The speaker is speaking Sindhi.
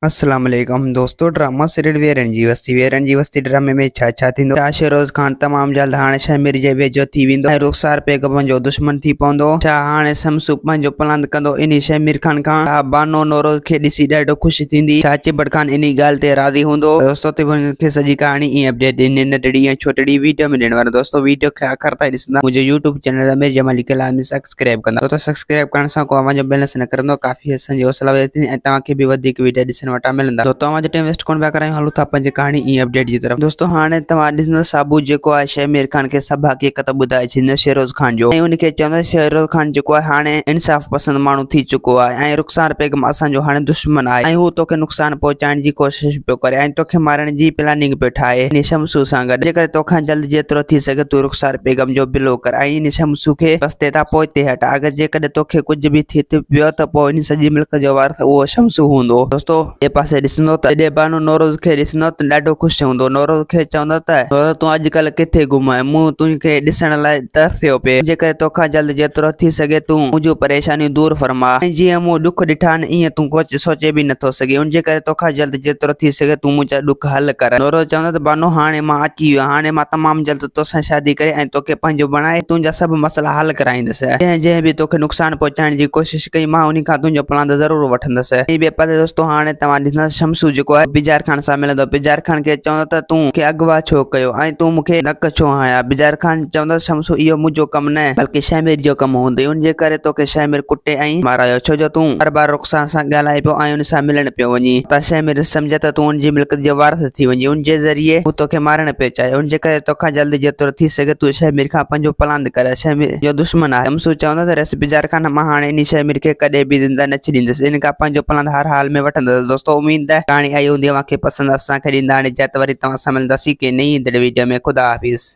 السلام عليڪم دوستو ڊراما سيريل ويرن جي وستي ويرن جي وستي ڊرامي ۾ ڇا ڇا ٿيندو ڇا شيروز خان تمام جلد هاڻي شهمير جي ويجهو ٿي ويندو ۽ رخسار پيغمبر جو دشمن ٿي پوندو ڇا هاڻي شمسو پنهنجو پلاند ڪندو انهي شهمير خان کان ڇا بانو نوروز کي ڏسي ڏاڍو خوش ٿيندي ڇا چٻڙ خان انهي ڳالهه تي راضي هوندو دوستو توهان کي سڄي ڪهاڻي ۽ اپڊيٽ انهي ننڍڙي ۽ ڇوٽڙي ويڊيو ۾ ڏيڻ وارو دوستو ويڊيو کي آخر تائين ڏسندا منهنجو يوٽيوب چينل امير جمالي کي لازمي سبسڪرائب ڪندا ڇو ته سبسڪرائب ڪرڻ سان ڪو اوهان جو بيلنس نه ڪرندو ڪافي اسان جي حوصلا وڌي ٿيندي ۽ توهان کي به وڌيڪ ويڊيا ڏسڻ وٽان ملندا دوستو اوهان جو ٽائيم ويسٽ ڪونه پيا ڪرايون هلون ٿا پنهنجي ڪهاڻي ۽ اپڊيٽ جي طرف دوستو هاڻي توهان ڏسندو صابو جيڪو آهي شهمير خان کي سڀ حقيقت ٻڌائي ڇڏيندو شهروز خان جو ۽ ان کي چوندو شهروز خان جيڪو آهي هاڻي انصاف پسند ماڻهو ٿي چڪو آهي ۽ رخسار بيگم اسان جو هاڻي دشمن آهي ۽ هو توکي نقصان پهچائڻ جي ڪوشش پيو ڪري ۽ توکي مارڻ جي پلاننگ پيو ٺاهي ان شمسو سان گڏ جيڪڏهن توکان جلد جيترو ٿي سگهي تون رخسار بيگم جو بلو ڪر ۽ ان شمسو کي رستي تان پوئتي هٽاء اگر جيڪڏهن توکي ڪجهه به ٿي پيو ته پوء ان سڄي ملڪ جو وارث اهو شمسو هوندو. دوستو! ٻئي پاسي ڏسندو ته جڏهن بانو نوروز کي ڏسندو ته ڏاڍو خوش هوندو. نوروز کي چوندو ته نوروز تون اڄڪلهه ڪٿي گم آهين؟ مون تنهنکي ڏسڻ لاء ترسيو پئي. جيڪڏهن توکان جلد جيترو ٿي سگهي تون منهنجون پريشانيون دور فرماء ۽ جيئن مون ڏک ڏٺا آهن ائين تون سوچي به نٿو سگهين. ان جي ڪري توکان جلد جيترو ٿي سگهي تون منهنجا ڏک حل ڪر. نوروز چوندو ته بانو هاڻي مان اچي ويو آهيان. هاڻي مان تمام جلد توسان شادي ڪري ۽ توکي پنهنجو بڻائي تنهنجا سڀ مسئلا حل ڪرائيندس. جنهن جنهن به توکي نقصان پهچائڻ جي ڪوشش ڪئي مان انهي کان تنهنجو پلاند ضرور وٺندس. ۽ ٻئي پاسي دوستو هاڻي توهان ڏسندا ته شمسو جيڪو آهي بجار خان سان ملندو. بجار خان کي چوندو ته تون مون کي اغوا ڇو ڪيو ۽ تون مون کي ڌڪ ڇو هنيا. بجار خان چوندو ته شمسو اهو منهنجو ڪم نه بلڪه شهمير جو ڪم هوندو ان جي ڪري توکي شهمير ڪٽي ۽ مارايو ڇو جو تون بار بار رخسار سان ڳالهائي پيو ۽ ان سان ملڻ پيو وڃين ته شهمير سمجهه ته تون ان جي ملڪيت جو وارث ٿي وڃين ان جي ذريعي هو توکي مارڻ پيو چاهي ان جي ڪري توکان جلد جيترو ٿي سگهي تون شهمير کان پنهنجو پلاند ڪر شهمير جو دشمن آهي شمسو چوندو ته رئيس بجار خان مان هاڻي انهي شهمير کي ڪڏهن به زنده نه ڇڏيندس ان کان پنهنجو پلاند هر حال ۾ وٺندس دوستو اميد ته ڪهاڻي آئي هوندي اوهان کي پسند اسان کي ڏيندا هاڻي اجازت وري توهان سان ملنداسين ڪنهن نئين ايندڙ ويڊيو ۾ خدا حافظ.